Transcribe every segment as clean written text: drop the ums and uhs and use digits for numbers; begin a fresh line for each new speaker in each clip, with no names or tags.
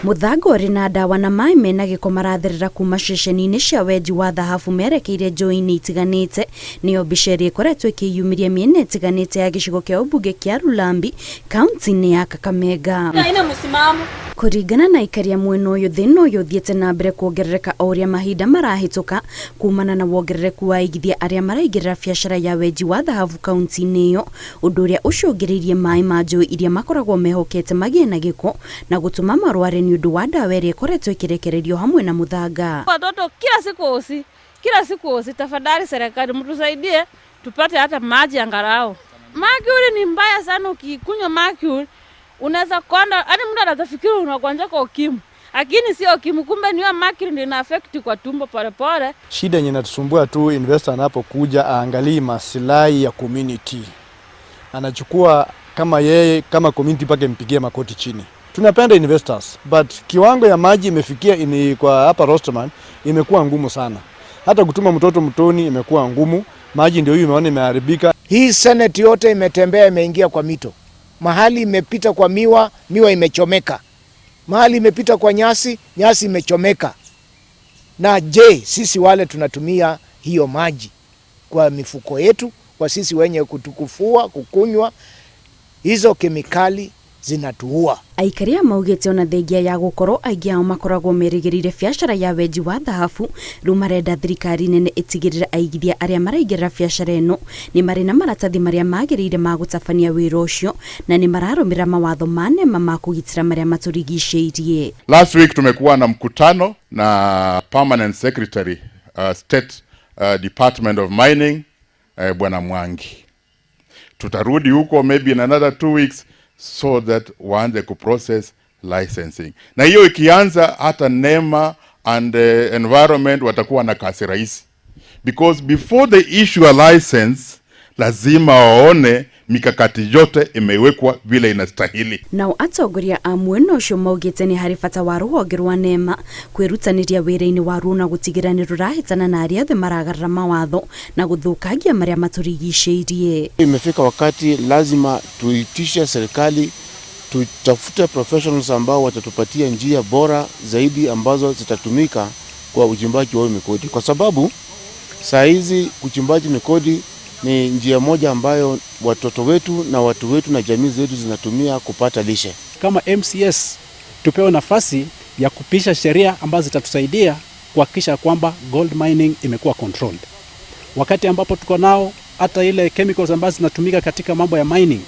Mũthanga ũrĩ na ndawa na maĩ mena gĩko maratherera kuma ceceni-inĩ cia wenji wa thahabu merekeire njũĩ-inĩ itiganĩte. Nĩyo mbica ĩrĩa ĩkoretwo ĩkĩyumĩria mĩena ĩtiganĩte ya gĩcigo kĩa ũmbunge kĩa Lurambi, kaunti-inĩ ya Kakamega.
Haina msimamo.
Kũringana na aikari a mwena ũyũ, thĩna ũyũ ũthiĩte na mbere kuongerereka o ũrĩa mahinda marahĩtũka kumana na wongerereku wa aigithia arĩa maraingĩrĩra biacara ya wenji wa thahabu kaunti-inĩ ĩyo, ũndũ ũrĩa ũcũngĩrĩirie maĩ ma njũĩ iria makoragwo mehokete magĩe na gĩko na gũtũma marware nĩ ũndũ wa ndawa ĩrĩa ĩkoretwo ĩkĩrekererio hamwe na mũthanga.
Watoto kila siku hosi, kila siku hosi. Tafadhali serikali mtusaidie tupate hata maji angalau. Mercury ni mbaya sana, ukikunywa mercury unaweza konda, hadi mtu anatafikiri unagonjeka ukimwi, lakini sio ukimwi, kumbe ni hiyo mercury ndio ina affect kwa tumbo polepole.
Shida yenye inatusumbua tu, investor anapokuja aangalii masilahi ya community, anachukua kama yeye kama community pake mpigie makoti chini. Tunapenda investors, but kiwango ya maji imefikia ini kwa hapa Rosterman imekuwa ngumu sana, hata kutuma mtoto mtoni imekuwa ngumu. Maji ndio hiyo imeona imeharibika.
Hii senate yote imetembea, imeingia kwa mito, mahali imepita kwa miwa, miwa imechomeka, mahali imepita kwa nyasi, nyasi imechomeka. Na je, sisi wale tunatumia hiyo maji kwa mifuko yetu, kwa sisi wenye kutukufua, kukunywa, hizo kemikali zinatuua.
Aikari a maugĩte ona thengia ya gũkorwo aingĩ ao makoragwo merĩgĩrĩire biacara ya wenji wa thahabu, rĩu marenda thirikari nene ĩtigĩrĩre aigithia arĩa maraingĩrĩra biacara ĩno nĩ marĩ na maratathi marĩa magĩrĩire ma gũtabania wĩra ũcio na nĩ mararũmĩrĩra mawatho ma NEMA ma kũgitĩra marĩa matũrigicĩirie.
Last week tumekuwa na mkutano na permanent secretary, State Department of Mining, Bwana Mwangi. Tutarudi huko maybe in another 2 weeks so that waanze kuprocess licensing, na hiyo ikianza, hata NEMA and environment watakuwa na kazi rahisi, because before they issue a license lazima waone mikakati yote imewekwa vile inastahili.
Nao atongoria a mwena ũcio maugĩte nĩ harĩ bata wa rũhonge rwa NEMA kwĩrutanĩria wĩra-inĩ waruo na gũtigĩrĩra nĩ rũrahĩtana na arĩa othe maragarara mawatho na gũthũkangia marĩa matũrigicĩirie.
Imefika wakati lazima tuitishe serikali tutafute professionals ambao watatupatia njia bora zaidi ambazo zitatumika kwa uchimbaji wa migodi, kwa sababu saa hizi uchimbaji migodi ni njia moja ambayo watoto wetu na watu wetu na jamii zetu zinatumia kupata lishe.
Kama MCAs tupewe nafasi ya kupisha sheria ambazo zitatusaidia kuhakikisha kwamba gold mining imekuwa controlled. Wakati ambapo tuko nao hata ile chemicals ambazo zinatumika katika mambo ya mining,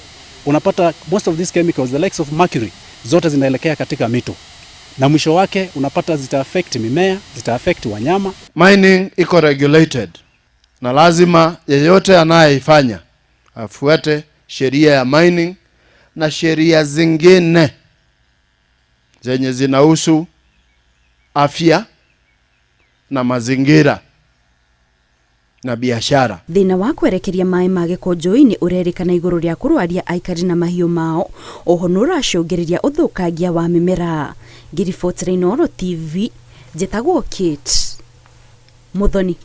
unapata most of these chemicals, the likes of mercury, zote zinaelekea katika mito na mwisho wake unapata zita affect mimea, zita affect wanyama.
Mining iko regulated na lazima yeyote anayeifanya afuate sheria ya mining na sheria zingine zenye zinahusu afya na mazingira na biashara.
Thĩna wa kwerekeria maĩ ma gĩko njũĩ-inĩ ũrerĩkana igũrũ rĩa kũrwaria aikari na mahiũ mao, oho nĩ ũracũngĩrĩria ũthũkangia wa mĩmera. Ngĩribotera Inooro TV, njĩtagwo Kate Muthoni.